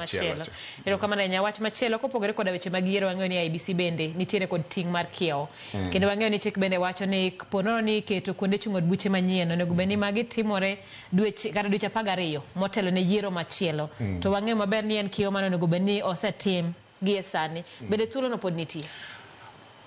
machielo cha. Erokamano ahinya. Wach machielo kopogore koda weche mag yiero, wang'eyo ni IEBC bende nitiere kod ting' mar kiewo. Kendo wang'eyo ni chik bende wacho ni ponono ni keto kuonde chung' od buche manyien onego bed ni magi timore dweche kata dweche 12 motelo ne yiero machielo. To wang'eyo maber ni en kiewo mane onego bed ni osetim gie sani. Bende thuolo no pod nitie?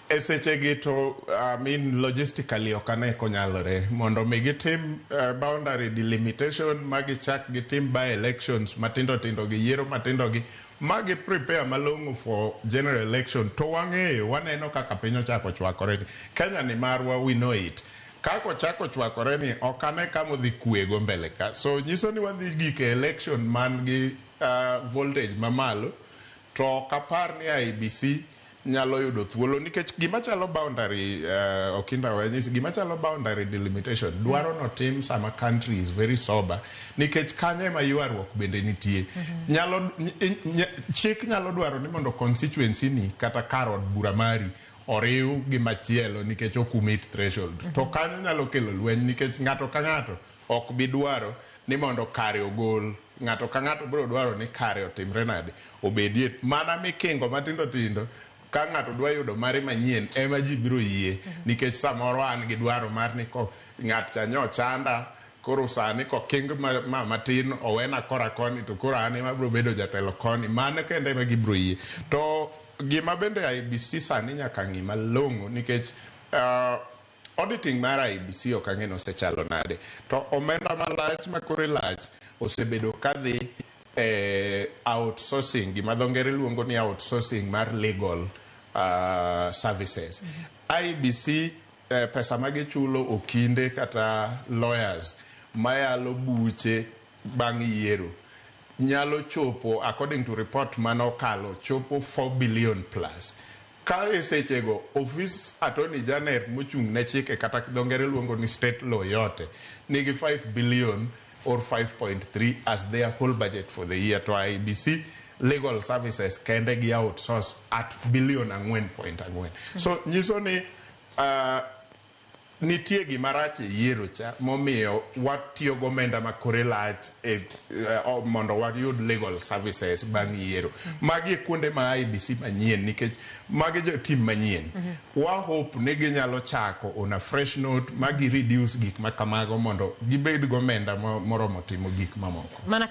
E sechegi to, I mean, logistically ok ane konyalore mondo mi gitim boundary delimitation ma gichak gitim by elections matindo tindo gi, yiero matindo gi, ma gi prepare malong'o for general election. To wang'eyo, waneno kaka piny ochako chwakore ni Kenya ni marwa, we know it, kaka ochako chwakore ni ok ane kama odhi kwego mbele ka. So nyiso ni wadhi gik e election man gi voltage mamalo, to ok apar ni IEBC nyalo yudo thuolo, nikech gima chalo boundary, Okinda wanyisi gima chalo boundary delimitation dwaro notim sama country is very sober, nikech kanyo ema ywaruok bende nitie. Nyalo chik nyalo dwaro ni mondo constituency ni kata kar od bura mari oriw gi machielo nikech ok meet threshold, to kanyo nyalo kelo lweny, nikech ng'ato ka ng'ato ok bi dwaro ni mondo kare ogol. Ng'ato ka ng'ato biro dwaro ni kare otimre nade, obedie mana mikingo matindo tindo. Ka ng'ato dwa yudo mare manyien ema ji biro yie, nikech samoro an gi dwaro mar ni ko ng'at cha nyochanda, koro sani koking ma matin owena kora koni, to koro an ema biro bedo jatelo koni. Mano kende ema gibiro yie. To gima bende IEBC sani nyaka ng'i malong'o, nikech auditing mar IEBC ok ang'e ni osechalo nade, to omenda malach ma kore lach osebedo kadhi outsourcing, gima dho ngere luongo ni outsourcing mar legal services. IEBC, pesa ma gichulo okinde kata lawyers mayalo buche bang' yiero nyalo chopo, according to report manokalo, chopo 4 billion plus. Ka e sechego office Attorney General mochung' ne chike, kata dho ngere luongo ni state law yote, nigi 5 billion or 5.3 as their whole budget for the year, to IEBC legal services kende gi outsource at billion 4.4. So nyiso ni nitie gima rach e yiero cha momiyo watiyo gomenda ma kore lach e, mondo wayud legal services bang' yiero. Magi e kuonde ma IEBC manyien, nikech magi jo team manyien, wa hope ni ginyalo chako on a fresh note ma gi reduce gik ma kamago mondo gibed gomenda moromo timo gik mamoko. Mana.